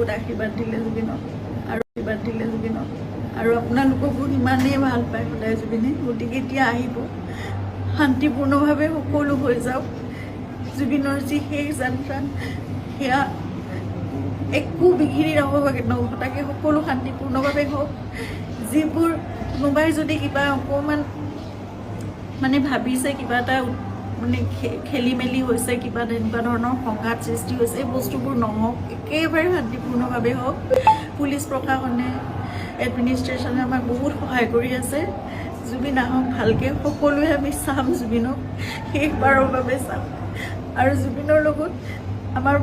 বহুত আশীৰ্বাদ দিলে জুবিনক আৰু আশীৰ্বাদ দিলে জুবিনক আৰু আপোনালোককো সিমানেই ভাল পায় সদায় জুবিনে। গতিকে এতিয়া আহিব, শান্তিপূৰ্ণভাৱে সকলো হৈ যাওক। জুবিনৰ যি শেষ যাত্ৰা, সেয়া একো বিঘিনি নঘটাকৈ নঘটাকৈ সকলো শান্তিপূৰ্ণভাৱে হওক। যিবোৰ কোনোবাই যদি কিবা অকণমান মানে ভাবিছে, কিবা এটা মানে খেলি মেলি হৈছে, কিবা তেনেকুৱা ধৰণৰ সংঘাত সৃষ্টি হৈছে, এই বস্তুবোৰ নহওক, একেবাৰে শান্তিপূৰ্ণভাৱে হওক। পুলিচ প্ৰশাসনে, এডমিনিষ্ট্ৰেশ্যনে আমাক বহুত সহায় কৰি আছে। জুবিন আহক ভালকৈ, সকলোৱে আমি চাম জুবিনক, শেষবাৰৰ বাবে চাম। আৰু জুবিনৰ লগত আমাৰ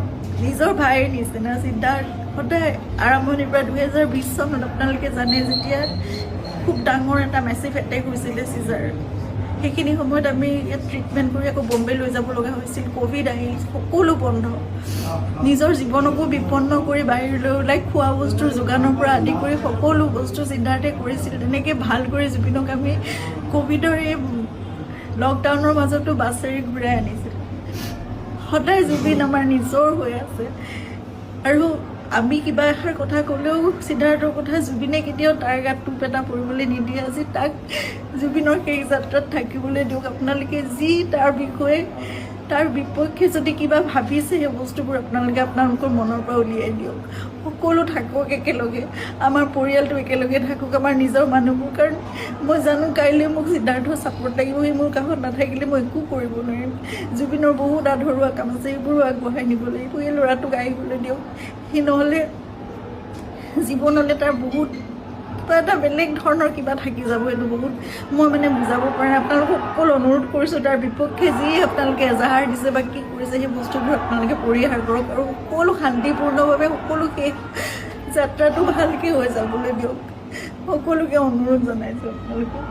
নিজৰ ভাইৰ নিচিনা সিদ্ধাৰ্থ সদায় আৰম্ভণিৰ পৰা। 2020 চনত আপোনালোকে জানে, যেতিয়া খুব ডাঙৰ এটা মেচিভ এটেক হৈছিলে চিজাৰ, সেইখিনি সময়ত আমি ইয়াত ট্ৰিটমেণ্ট কৰি আকৌ বম্বে লৈ যাব লগা হৈছিল। ক'ভিড আহিল, সকলো বন্ধ। নিজৰ জীৱনকো বিপন্ন কৰি বাহিৰলৈ ওলাই খোৱা বস্তুৰ যোগানৰ পৰা আদি কৰি সকলো বস্তু সিদ্ধাৰ্থে কৰিছিল। তেনেকৈ ভাল কৰি জুবিনক আমি ক'ভিডৰ এই লকডাউনৰ মাজতো বাছেৰে ঘূৰাই আনিছিল। সদায় জুবিন আমাৰ নিজৰ হৈ আছে। আৰু আমি কিবা এষাৰ কথা ক'লেও সিদ্ধাৰ্থৰ কথা জুবিনে কেতিয়াও তাৰ গাত টোপ এটা পৰিবলৈ নিদিয়ে। আজি তাক জুবিনৰ শেষ যাত্ৰাত থাকিবলৈ দিয়ক। আপোনালোকে যি তাৰ বিষয়ে, তাৰ বিপক্ষে যদি কিবা ভাবিছে, সেই বস্তুবোৰ আপোনালোকে আপোনালোকৰ মনৰ পৰা উলিয়াই দিয়ক। সকলো থাকক একেলগে, আমাৰ পৰিয়ালটো একেলগে থাকক, আমাৰ নিজৰ মানুহবোৰ। কাৰণ মই জানো, কাইলৈ মোক সিদ্ধাৰ্থৰ ছাপৰ্ট লাগিব। সি মোৰ কাষত নাথাকিলে মই একো কৰিব নোৱাৰিম। জুবিনৰ বহুত আধৰুৱা কাম আছে, সেইবোৰো আগবঢ়াই নিব লাগিব। এই ল'ৰাটোক আহিবলৈ দিয়ক। সি নহ'লে জীৱনলৈ তাৰ বহুত কিবা এটা বেলেগ ধৰণৰ কিবা থাকি যাব। এইটো বহুত মই মানে বুজাব পৰা নাই। আপোনালোকক সকলো অনুৰোধ কৰিছোঁ, তাৰ বিপক্ষে যি আপোনালোকে এজাহাৰ দিছে বা কি কৰিছে, সেই বস্তুবোৰ আপোনালোকে পৰিহাৰ কৰক আৰু সকলো শান্তিপূৰ্ণভাৱে সকলো শেষ যাত্ৰাটো ভালকৈ হৈ যাবলৈ দিয়ক। সকলোকে অনুৰোধ জনাইছোঁ আপোনালোকক।